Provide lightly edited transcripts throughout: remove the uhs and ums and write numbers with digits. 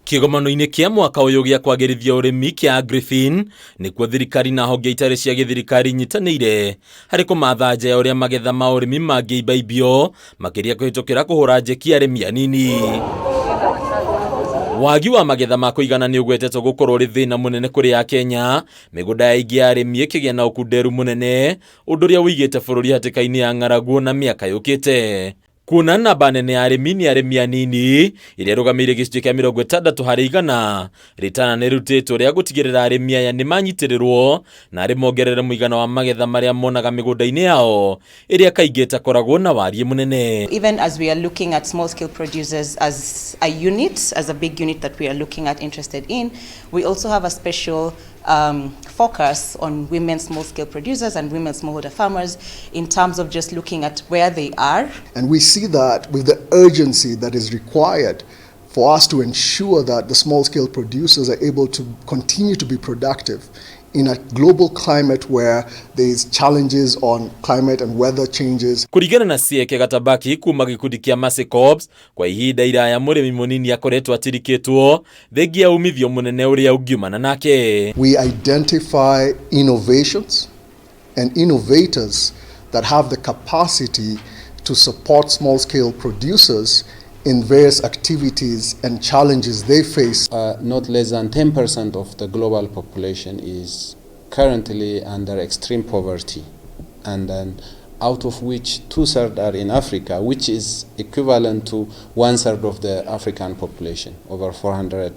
Kĩgomano-inĩ kĩa mwaka ũyũ gĩa kwagĩrithia ũrĩmi kĩa Agrifin nĩkuo thirikari na honge itarĩ cia gĩthirikari inyitanĩire harĩ kũmatha nja ya ũrĩa magetha ma ũrĩmi mangĩimbaimbio makĩria kũhĩtũkĩra kũhũra njeki arĩmi anini. Wagi wa magetha ma kũigana nĩ ũgwetetwo gũkorwo ũrĩ thĩna mũnene kũrĩ Akenya, mĩgũnda ya aingĩ ya arĩmi ĩkĩgĩa na ũkunderu mũnene, ũndũ ũrĩa ũigĩte bũrũri hatĩka-inĩ ya ng'aragu na mĩaka yũkĩte. Kuona namba nene ya arĩmi nĩ arĩmi anini ĩrĩa ĩrũgamĩire gĩcunjĩ kĩa 60%, rĩtana nĩ rĩrutĩtwo rĩa gũtigĩrĩra arĩmi aya nĩ manyitĩrĩrwo na arĩ mongerere mũigana wa magetha marĩa monaga mĩgũnda-inĩ yao ĩrĩa kaingĩ ĩtakoragwo na wariĩ mũnene. Even as we are looking at small scale producers as a unit, as a big unit that we are looking at interested in, we also have a special focus on women small scale producers and women smallholder farmers in terms of just looking at where they are. And we see that with the urgency that is required for us to ensure that the small scale producers are able to continue to be productive in a global climate where there is challenges on climate and weather changes. Kũringana na Sieke Gatabaki kuma gĩkundi kĩa Mercy Corps, kwa ihinda iraya mũrĩmi mũnini akoretwo atirikĩtwo thengia umithio mũnene ũrĩa ũngiumana nake. We identify innovations and innovators that have the capacity to support small scale producers in various activities and challenges they face. Not less than 10% of the global population is currently under extreme poverty, and then out of which 2/3 are in Africa, which is equivalent to 1/3 of the African population, over 400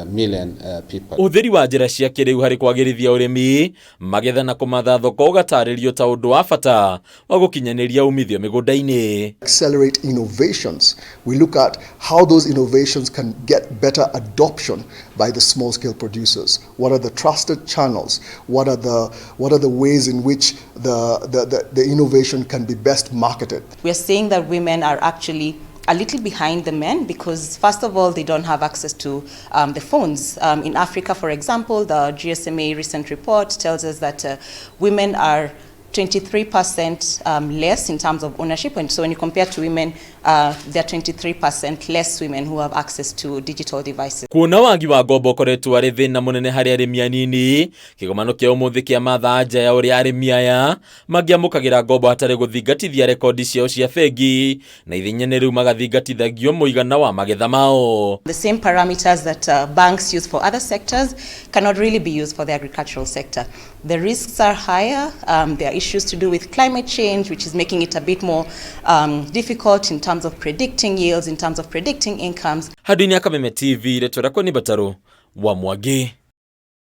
million people. Ũhũthĩri wa njĩra cia kĩrĩu harĩ kwagĩrithia ũrĩmi, magetha na kũmatha thoko ũgatarĩrio ta ũndũ wa bata wa gũkinyanĩria umithio mĩgũnda-inĩ. Accelerate innovations. We look at how those innovations can get better adoption by the small scale producers. What are the trusted channels? What are the ways in which the innovation can be best marketed? We are seeing that women are actually a little behind the men because, first of all, they don't have access to the phones. In Africa, for example, the GSMA recent report tells us that women are 23% less in terms of ownership. And so when you compare to women, there are 23% less women who have access to digital devices. Kuona wagi wa ngombo ũkoretwo arĩ thĩna mũnene harĩ arĩmi anini, kĩgomano kĩa ũmũthĩ kĩa matha nja ya ũrĩa arĩmi aya mangĩamũkagĩra ngombo hatarĩ gũthingatithia rekondi ciao cia bengi na ithenya rĩu magathingatithagio mũigana wa magetha mao. The same parameters that banks use for other sectors cannot really be used for the agricultural sector. The risks are higher. There are issues to do with climate change, which is making it a bit more difficult in terms of predicting yields, in terms of predicting incomes. Handũ-inĩ ya Kameme TV, rĩtwa rĩakwa nĩ Batarũ wa Mwangi.